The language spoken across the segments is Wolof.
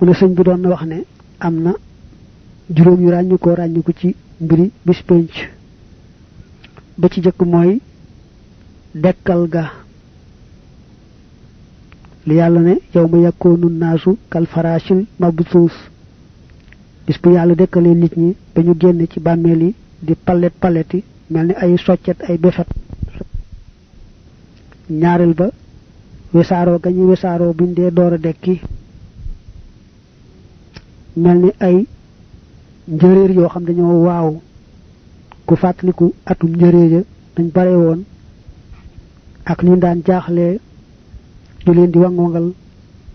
mu ne sëñ bi doon na wax ne am na juróom yu ràññu ko ci mbiri bis penc ba ci jëkk mooy dekkal ga li yàlla ne yow ma yakkoonu naasu kal farashil mabsuus bis bu yàlla dekkalee nit ñi ba ñu génn ci bàmmeel yi di paleti mel ni ay soccet ay befat ñaareel ba wesaaroo ga ñu wesaaroo buñ dee door a dekki mel ni ay njëréer yoo xam dañoo waaw ku fàttaliku atum njëréer ya dañ bare woon ak ni daan jaaxlee ñu leen di wangongal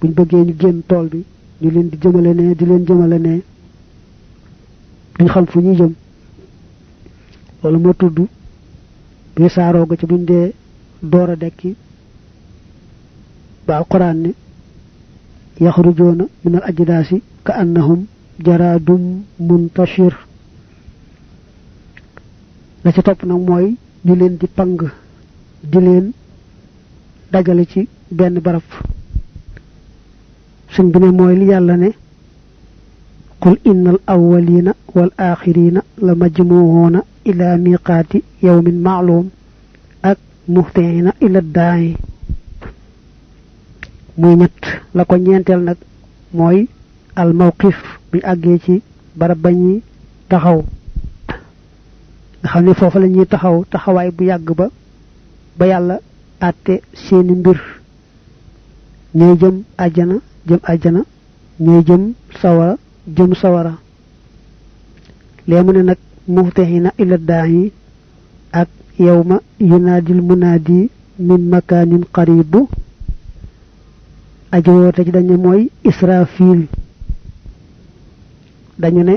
buñ bëggee ñu génn tool bi ñu leen di jëmale ne di leen jëmale ne duñ xam fu ñuy jëm loolu moo tudd wesaaroo ga ci buñ dee door a dekki ba alquran ne yaxrujuuna min al ajdaasi ka annahum jaraadum muntashir la ci topp nag mooy ñu leen di pang di leen dajale ci benn barab suñ bi ne mooy li yàlla ne qul innal awwalina wal axirina la majmuuna ila miqaati yawmin ma'lum ak muhtiina ila daa'i muy ñett la ko ñeenteel nag mooy al mawqif bu àggee ci barab ba ñuy taxaw nga xam ne foofu la ñuy taxaw taxawaay bu yàgg ba yàlla àtte seeni mbir ñooy jëm àjjana ñooy jëm sawara lee mu ne nag muftahina ila daa'i ak yawma yunaadil munaadi min makaanin qaribu aji woote ci dañu mooy israfil dañu ne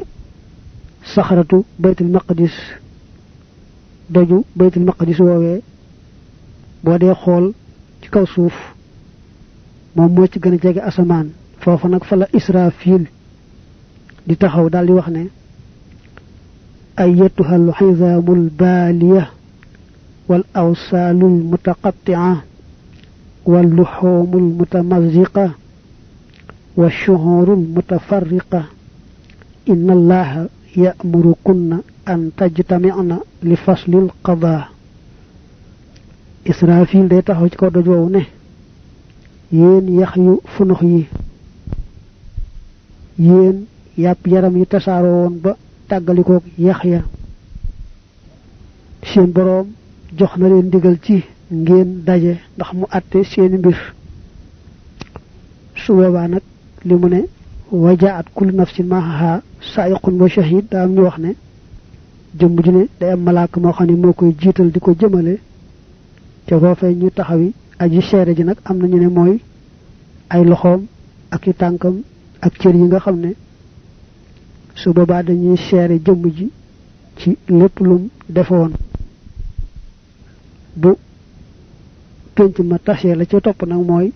saxaratu baytul maqdis doju baytul maqdis woowee boo dee xool ci kaw suuf moom moo ci gën a jege asamaan foofu nag fa la israfil di taxaw daal di wax ne ayyatuha al xizaamul baaliya wal awsaalul mutaqattia wal luxuumul mutamaziqa wa shuhuurul mutafarriqa inna allaha ya'murukunna an tajtamicna li faslil qadaa israfil day taxaw ci kaw doj woowu ne yéen yax yu funux yi yéen yàpp yaram yi tasaaroo woon ba tàggalikook yax ya seen boroom jox na leen ndigal ci ngeen daje ndax mu àtte seeni mbir su boobaa nag li mu ne wajaat kullu nafsin maaha saa'iqun wa shahid daa am ñu wax ne jëmm ju ne day am malaaka moo xam ne moo koy jiital di ko jëmale te foofee ñu taxawi aji seere ji nag am na ñu ne mooy ay loxoom ak i tànkam ak cër yi nga xam ne su boobaa dañuy seere jëmm ji ci lépp lum defoon bu penc ma tasee la ca topp nag mooy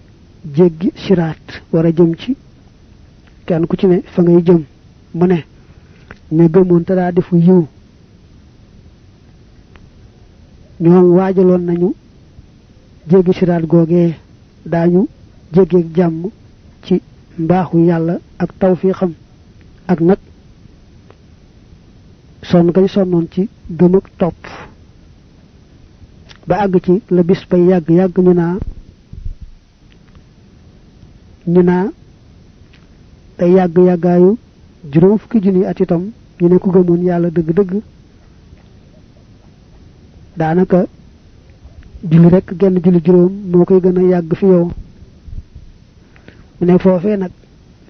jéggi siraat war a jëm ci kenn ku ci ne fa ngay jëm mu ne ña gëmoon te daa defu yiw ñoom waajaloon nañu jéggi siraat googee daañu jéggeeg jàmm ci mbaaxu yàlla ak tawfiixam ak nag sonn gañ sonnoon ci gëm ak topp ba àgg ci la bis bay yàgg ñu naa day yàggaayu juróom fukki junni at itam ñu ne ku gëmoon yàlla dëgg-dëgg daanaka julli rekk genn julli juróom moo koy gën a yàgg fi yow mu ne foofee nag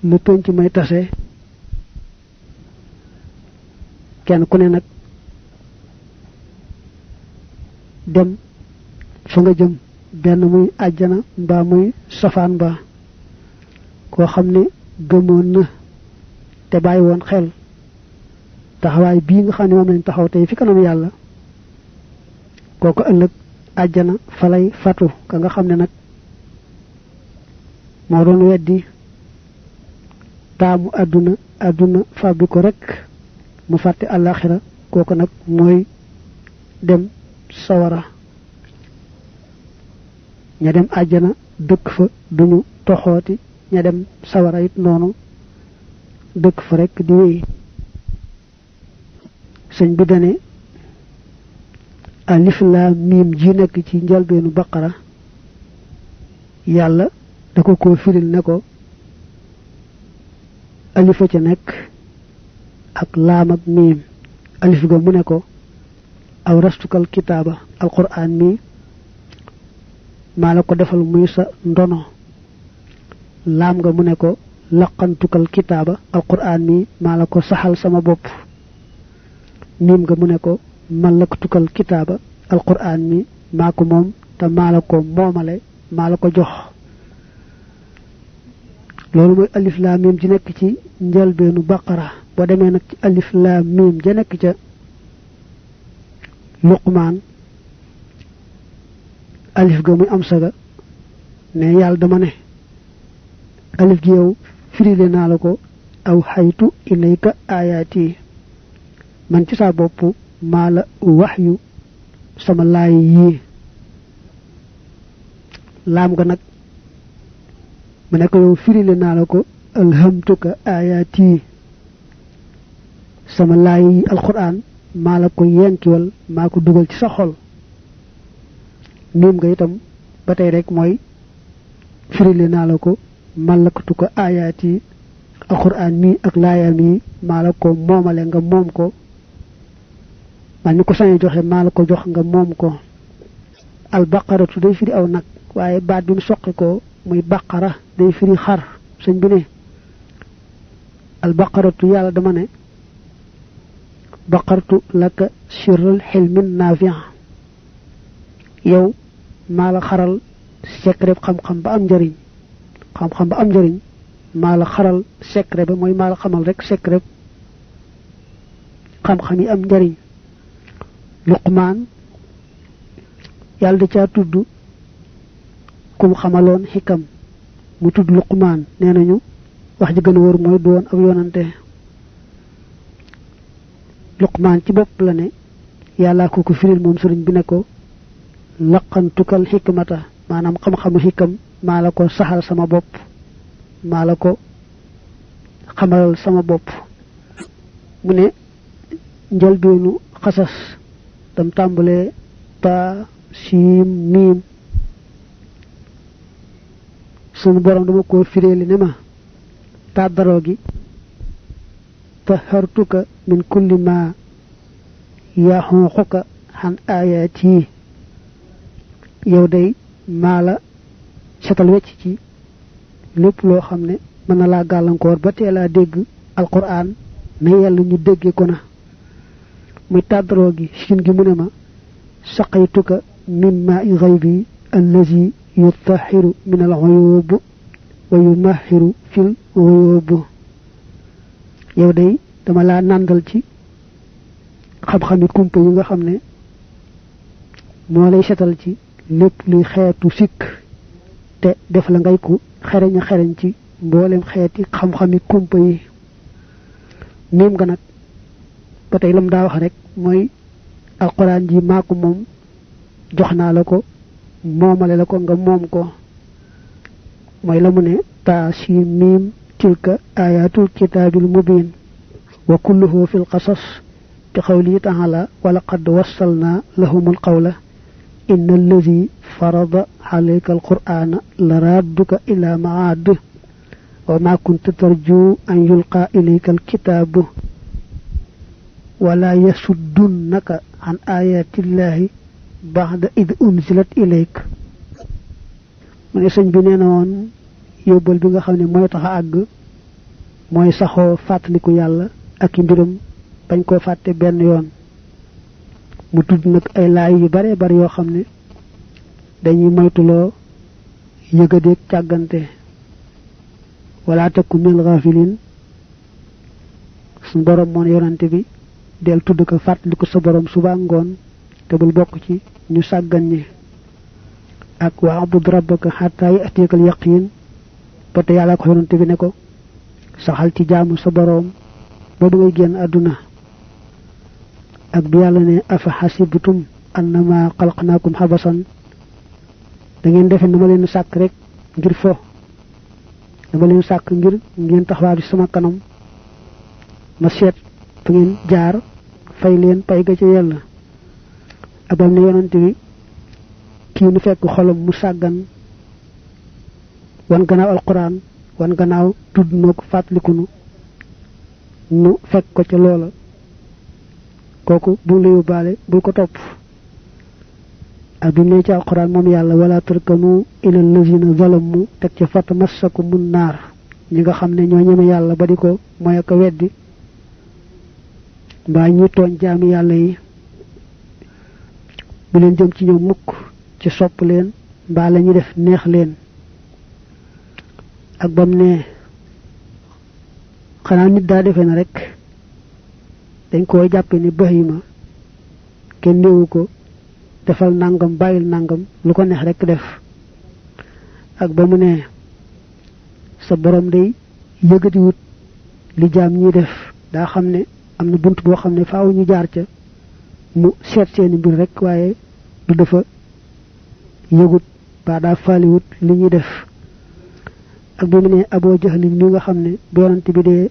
lu penc may tase kenn ku ne nag dem fa nga jëm benn muy àjjana mbaa muy safaan ba koo xam ne gëmoon na te bàyyi woon xel taxawaay bii nga xam ne moom lañ taxaw tey fi kanam yàlla kooku ëllëg àjjana falay fatu ka nga xam ne nag moo doon weddi taamu àdduna fàbbi ko rek mu fàtte àllaaxira kooku nag mooy dem sawara ña dem àjjana dëkk fa duñu toxooti ña dem sawara it noonu dëkk fa rek di wéy sëñ bi dane alif lam mim ji nekk ci njalbeenu baqara yàlla da ko firil ne ko alifa ca nekk ak laam ak miim alif ga mu ne ko aw rastukal kitaaba alquran mi maa la ko defal muy sa ndono laam nga mu ne ko laqantukal kitaaba alquran mi maa la ko saxal sama bopp miim nga mu ne ko malaktukal kitaaba alquran mi maa ko moom te maa la ko moomale maa la ko jox loolu mooy alif laam miim ji nekk ci njëlbeenu baqara boo demee nag ci alif laam miim ja nekk ca luqmaan alif ga muy am saga ne yàlla dama ne alif gi yow firile naa la ko aw xaytu ilayka ayaati man ci saa bopp maa la waxyu sama laay yii laam nga nag mu ne ko yow firile naa la ko alhamtuka ayaati sama laay yi alquran maa la ko yenkiwal maa ko dugal ci sa xol miim nga itam ba tey rek mooy firile naa la ko malaktuka ayaati alquran mi ak laayam yi maa la ko moomale nga moom ko man ni ko sañe joxe maa la ko jox nga moom ko al baqaratu day firi aw nag waaye baat bi mu soqi ko muy baqara day firi xar sëñ bi ne al baqaratu yàlla dama ne baqartu laka sirral xilmin naafi yow maa la xaral secret xam-xam ba am njëriñ xam-xam ba am njëriñ maa la xaral secret ba mooy maa la xamal rek secret xam-xam yi am njëriñ luqmaan yàlla da caa tudd kum xamaloon xikam mu tudd luqmaan nee nañu wax ji gën a wóor mooy doon ab yonante luqmaan ci bopp la ne yàllaa ko firil moom sëriñ bi ne ko laqantukal xikmata maanaam xam-xamu xikam maa la ko saxal sama bopp maa la ko xamalal sama bopp mu ne njëlbeenu xasas tam tàmbalee ta siim miim sunu borom dama ko fireeli ne ma tàddaroo gi tahartuka min kulli ma yaxuuquka xan ayaati yow day maa la setal wecc ci lépp loo xam ne mën na laa gàllankoor ba teelaa dégg alquran na yàlla ñu déggee ko na muy tàddaroo gi siin gi mu ne ma saqaytuka min maa'i ghaybi allazi yutahiru min al uyub wa yumahiru fil uyub yow day dama laa nàndal ci xam-xami kumpa yi nga xam ne moo lay setal ci lépp luy xeetu sikk te def la ngay ku xereñ a xereñ ci mboolem xeeti xam-xami kumpa yi miim nga nag ba tey lam daa wax rek mooy alquran ji maa ko moom jox naa la ko moomale la ko nga moom ko mooy la mu ne taa si miim tilka ayatul kitaabil mubin wa kulluhu fil qasas bi qawlihi ta'ala wa laqad wassalna lahumul qawla inna allazi farada alayka alqur'ana laradduka ila ma'ad wa ma kunta tarju an yulqa ilayka alkitabu wala yasuddunaka an ayatillahi ba'da id unzilat ilayk mu ne sëñ bi nee na woon yóbbal bi nga xam ne mooy tax a àgg mooy saxoo fàttaliku yàlla ak i mbiram bañ koo fàtte benn yoon mu tudd nag ay laay yu bare bari yoo xam ne dañuy moytuloo yëgadeeg càggante wala takku minal ghafilin suñ borom moon yonante bi del tudd ko fàttaliku sa borom suba ngoon te bul bokk ci ñu sàggan ñi ak wa abud rabbaka hatta ya'tiyakal yaqin ba te yàlla ko yonante bi ne ko saxal ci jaamu sa borom ba du ngay génn àdduna ak bi yàlla ne afa hasibtum annama khalaqnakum habasan da ngeen defe dama leen sàkk rek ngir fo dama leen sàkk ngir ngeen taxawaa ci sama kanam ma seet fa ngeen jaar fay leen pay ga ci yàlla abam ne yonante bi kii nu fekk xolam mu sàggan wan gannaaw alquran wan gannaaw tudd noo ko fàttalikunu nu fekk ko ca loola kooku bu la yóbbaale bul ko topp ak bi ne ci alquran moom yàlla wala tarkanu ila allazina zalamu teg ca fatamassakumun naar ñi nga xam ne ñoo ñeme yàlla ba di ko mooy ak weddi mbaa ñuy tooñ jaami yàlla yi bu leen jëm ci ñoom mukk ci sopp leen mbaa la ñuy def neex leen ak bam ne xanaa nit daa defee na rek dañ koy jàppe ni bahima kenn néewu ko defal nangam bàyyil nangam lu ko neex rek def ak ba mu ne sa borom day yëgati wut li jaam ñi def daa xam ne am na bunt boo xam ne faaw ñu jaar ca mu seet seeni mbir rek waaye du dafa yëgut ba daa faaliwut li ñuy def ak bi mu ne Aboo Jahlin mi nga xam ne bu yonante bi dee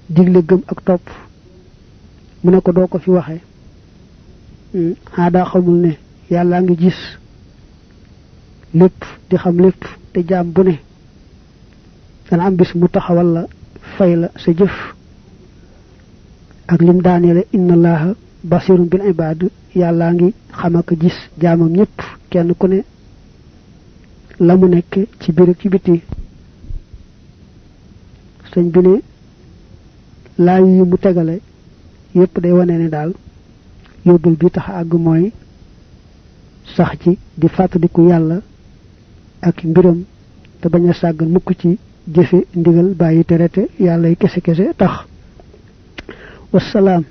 digle gëm ak topp mu ne ko doo ko fi waxe daa xamul ne yàllaa ngi gis lépp di xam lépp te jaam bu ne dana am bis mu taxawal la fay la sa jëf ak lim daaneele inna allaha basirun bil ibad yàllaa ngi xam ak gis jaamam ñëpp kenn ku ne la mu nekk ci biir ak ci biti sëñ bi ne laay yi mu tegale yépp day wane ne daal yóbbul bi tax àgg mooy sax ci di fàttaliku yàlla ak mbiram te bañ a sàggan mukk ci jëfe ndigal bàyyi tere te yàlla yi kese kese tax wasalaam